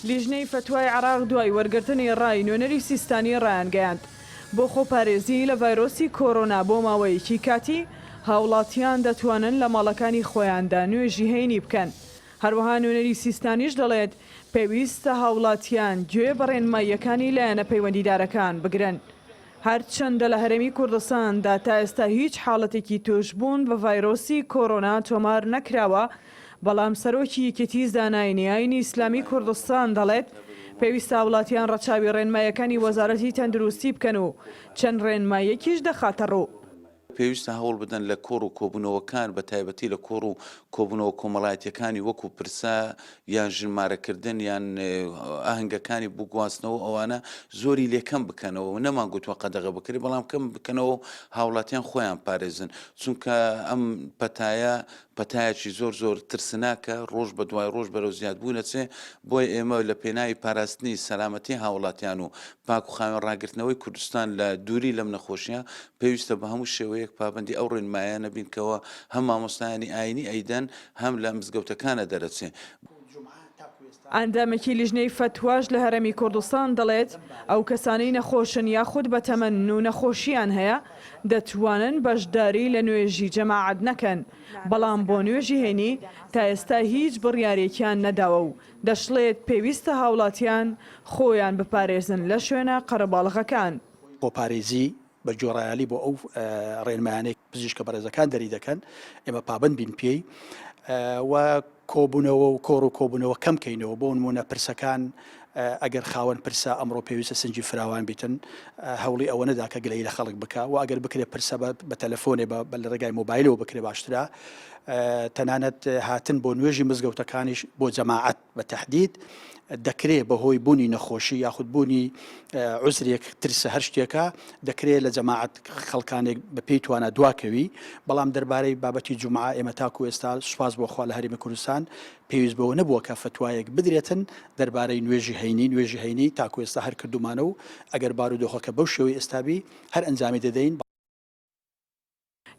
لیژنەی فەتوای عێراق دوای وەرگرتنی ڕای نوێنەری سیستانی ڕایانگەیاند، بۆ خۆپارێزی لە ڤایرۆسی کۆرۆنا بۆ ماوەیەکی کاتی هاوڵاتیان دەتوانن لە ماڵەکانی خۆیاندا نوێژی هەینی بکەن. هەروەها نوێنەری سیستانیش دەڵێت، پێویستە هاوڵاتیان گوێ بە ڕێنماییەکانی لایەنە پەیوەندیدارەکان بگرن. هەرچەندە لە هەرێمی کوردستاندا تا ئێستا هیچ حاڵەتێکی تووشبوون بە ڤایرۆسی کۆرۆنا تۆمار نەکراوە، بەڵام سەرۆکی یەکێتی زانایانی ئاینی ئیسلامی کوردستان دەڵێت، پێویستە هاوڵاتیان ڕەچاوی ڕێنمایەکانی وەزارەتی تەندروستی بکەن و چەند ڕێنماییەکیش دەخاتەڕوو. پێویستە هەوڵ بدەن لە کۆڕ و کۆبوونەوەکان بە تایبەتی لە کۆڕ و کۆبوونەوە کۆمەڵایەتیەکانی وەکو پرسە یان ژن مارەکردن یان ئاهەنگەکانی بووک گواستنەوە ئەوانە زۆری لێ کەم بکەنەوە و نەمان گوتوە قەدەغە بکرێت بەڵام کەم بکەنەوە و هاوڵاتیان خۆیان پارێزن چونکە ئەم پەتایە پەتایەکی زۆر زۆر ترسناکە ڕۆژ بە دوای ڕۆژ بەرەو زیادبوون ئەچێ بۆیە ئێمە لە پێناوی پاراستنی سەلامەتی هاوڵاتیان و پاک و خاوێن ڕاگرتنەوەی کوردستان لە دووری لەم نەخۆشیە پێویستە بە هەموو شێوەیەک پابەندی ئەو ڕێنمایانە بین کەوا هەم مامۆستایانی ئایینی ئەیدەن هەم لە مزگەوتەکانە دەرەچێ. ئەندامێکی لیژنەی فەتواش لە هەرێمی کوردستان دەڵێت، ئەو کەسانەی نەخۆشن یاخود بەتەمەنن و نەخۆشییان هەیە دەتوانن بەشداری لە نوێژی جەماعەت نەکەن، بەڵام بۆ نوێژی هەینی تا ئێستا هیچ بڕیارێکیان نەداوە و دەشڵێت، پێویستە هاوڵاتیان خۆیان بپارێزن لە شوێنە قەرەباڵغەکان. خۆپارێزی بە گوێڕایەلی بۆ ئەو ڕێنمایانەی پزیشکە بەڕێزەکان دەری دەکەن ئێمە پابند بین پێی و کۆبوونەوە و کۆڕ و کۆبوونەوە کەم کەینەوە بۆ نمونە پرسەکان ئەگەر خاوەن پرسە ئەمڕۆ پێویستە سنجی فراوان بیتن هەوڵی ئەوە نەدا کە گلەی لە خەڵک بکە و ئەگەر بکرێ پرسە بە تەلەفۆنێ بە لە ڕێگای مۆبایلەوە بکرێ باشترە تەنانەت هاتن بۆ نوێژی مزگەوتەکانیش بۆ جەماعەت بە تەحدید دەکرێ بەهۆی بوونی نەخۆشی یاخود بوونی عوزرێک ترسە هەر شتێکە دەکرێت لە جەماعەت خەڵکانێک بە پێی توانا دواکەوی بەڵام دەربارەی بابەتی جومعە ئێمە تاکو ئێستا سوپاس بۆ خوا لە هەرێمی کوردستان پێویست بەوە نەبووە کە فەتوایەک بدرێتن دەربارەی نوێژی هەینی نوێژی هەینی تاکو ئێستا هەر کردومانە و ئەگەر بارودۆخەکە بەو شێوەی ئێستا بی هەر ئەنجامی دەدەین.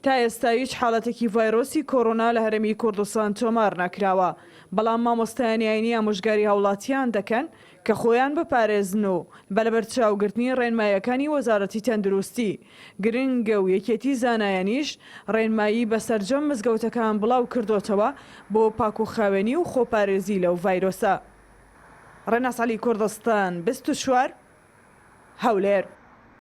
تا ئێستا هیچ حاڵەتێکی ڤایرۆسی کۆرۆنا لە هەرێمی کوردستان تۆمار نەکراوە، بەڵام مامۆستایانی ئاینی ئامۆژگاری هاوڵاتیان دەکەن کە خۆیان بپارێزن و بە لەبەرچاوگرتنی ڕێنماییەکانی وەزارەتی تەندروستی گرنگە و یەکێتی زانایانیش ڕێنمایی بە سەرجەم مزگەوتەکان بڵاو کردۆتەوە بۆ پاکوخاوێنی و خۆپارێزی لەو ڤایرۆسە. ڕێناس عەلی کوردستان 24، هەولێر.